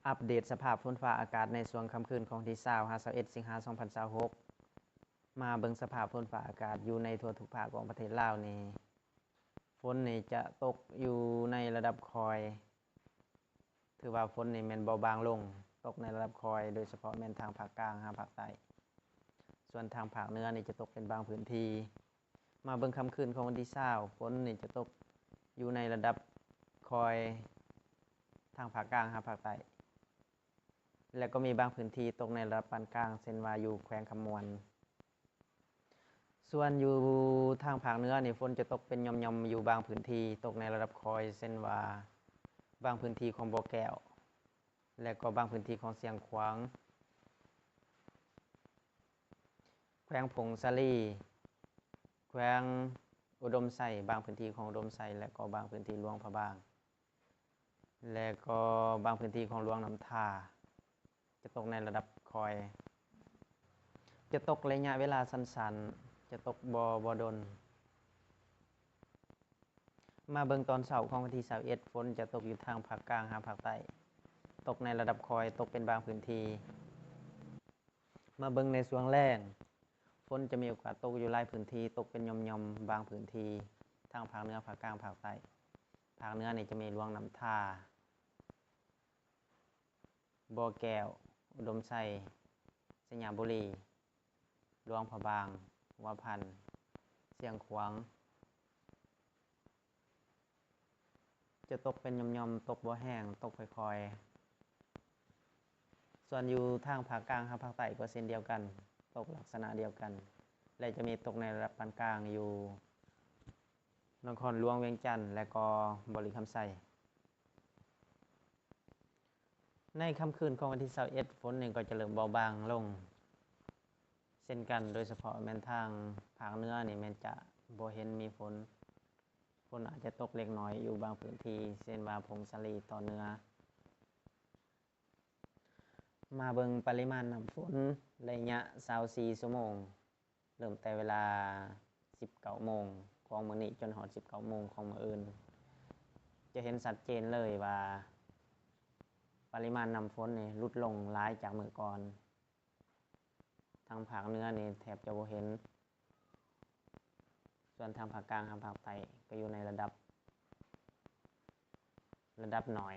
ອັບເດດສະພາບຝົນຟ້າອາກາດໃນຊ່ວງຄ່ຳຄືນຂອງວັນທີຊາວ ຫາ ຊາວເອັດ ສິງຫາ ສອງພັນຊາວຫົກ. ມາເບິ່ງສະພາບຝົນຟ້າອາກາດຢູ່ໃນທົ່ວທຸກພາກຂອງປະເທດລາວນີ້, ຝົນນີ້ຈະຕົກຢູ່ໃນລະດັບຄ່ອຍ, ຖືວ່າຝົນນີ້ແມ່ນເບົາບາງລົງ, ຕົກໃນລະດັບຄ່ອຍ, ໂດຍສະເພາະແມ່ນທາງພາກກາງຫາພາກໃຕ້. ສ່ວນທາງພາກເໜືອນີ້ຈະຕົກເປັນບາງພື້ນທີ່. ມາເບິ່ງຄ່ຳຄືນຂອງວັນທີຊາວ, ຝົນນີ້ຈະຕົກຢູ່ໃນລະດັບຄ່ອຍ ທາງພາກກາງຫາພາກໃຕ້ ແລະ ກໍມີບາງພື້ນທີ່ຕົກໃນລະດັບປານກາງ, ເຊັ່ນວ່າຢູ່ແຂວງຄຳມ່ວນ. ສ່ວນຢູ່ທາງພາກເໜືອນີ້ ຝົນຈະຕົກເປັນຫຍ່ອມໆຢູ່ບາງພື້ນທີ່, ຕົກໃນລະດັບຄ່ອຍ, ເຊັ່ນວ່າບາງພື້ນທີ່ຂອງບໍ່ແກ້ວ ແລະ ກໍບາງພື້ນທີ່ຂອງຊຽງຂວາງ, ແຂວງຜົ້ງສາລີ, ແຂວງອຸດົມໄຊ, ບາງພື້ນທີ່ຂອງອຸດົມໄຊ ແລະ ກໍບາງພື້ນທີ່ຫຼວງພະບາງ ແລະ ກໍບາງພື້ນທີ່ຂອງຫຼວງນ້ຳທາ ຈະຕົກໃນລະດັບຄ່ອຍ, ຈະຕົກໄລຍະເວລາສັ້ນໆ, ຈະຕົກບໍ່ ບໍ່ດົນ. ມາເບິ່ງຕອນເຊົ້າຂອງວັນທີຊາວເອັດ, ຝົນຈະຕົກຢູ່ທາງພາກກາງຫາພາກໃຕ້, ຕົກໃນລະດັບຄ່ອຍ, ຕົກເປັນບາງພື້ນທີ່. ມາເບິ່ງໃນຊ່ວງແລງ, ຝົນຈະມີໂອກາດຕົກຢູ່ຫຼາຍພື້ນທີ່, ຕົກເປັນຫຍ່ອມໆບາງພື້ນທີ່ ທາງພາກເໜືອ, ພາກກາງ, ພາກໃຕ້. ພາກເໜືອນີ້ຈະມີຫຼວງນ້ຳທາ, ບໍ່ແກ້ວ, ອຸດົມໄຊ, ໄຊຍະບູລີ, ຫຼວງພະບາງ, ຫົວພັນ, ຊຽງຂວາງ. ຈະຕົກເປັນຫຍ່ອມໆ, ຕົກບໍ່ແຮງ, ຕົກຄ່ອຍໆ. ສ່ວນຢູ່ທາງພາກກາງຫາພາກໃຕ້ກໍເຊັ່ນດຽວກັນ, ຕົກລັກສະນະດຽວກັນ ແລະ ຈະມີຕົກໃນລະດັບປານກາງຢູ່ນະຄອນຫຼວງວຽງຈັນ ແລະ ກໍບໍລິຄຳໄຊ. ໃນຄ່ຳຄືນຂອງວັນທີຊາວເອັດ, ຝົນນີ້ກໍຈະເລີ່ມເບົາບາງລົງເຊັ່ນກັນ, ໂດຍສະເພາະແມ່ນທາງພາກເໜືອນີ້ແມ່ນຈະບໍ່ເຫັນມີຝົນ, ຝົນອາດຈະຕົກເລັກນ້ອຍຢູ່ບາງພື້ນທີ່ ເຊັ່ນວ່າຜົ້ງສາລີຕອນເໜືອ. ມາເບິ່ງປະລິມານນ້ຳຝົນໄລຍະຊາວສີ່ຊົ່ວໂມງ, ເລີ່ມແຕ່ເວລາສິບເກົ້າໂມງຂອງມື້ນີ້ ຈົນຮອດສິບເກົ້າໂມງຂອງມື້ອື່ນ, ຈະເຫັນຊັດເຈນເລີຍວ່າປະລິມານນ້ຳຝົນນີ້ຫຼຸດລົງຫຼາຍຈາກມື້ກ່ອນ. ທາງພາກເໜືອນີ້ແທບຈະບໍ່ເຫັນ, ສ່ວນທາງພາກກາງຫາພາກໃຕ້ກໍຢູ່ໃນລະດັບ ລະດັບໜ້ອຍ.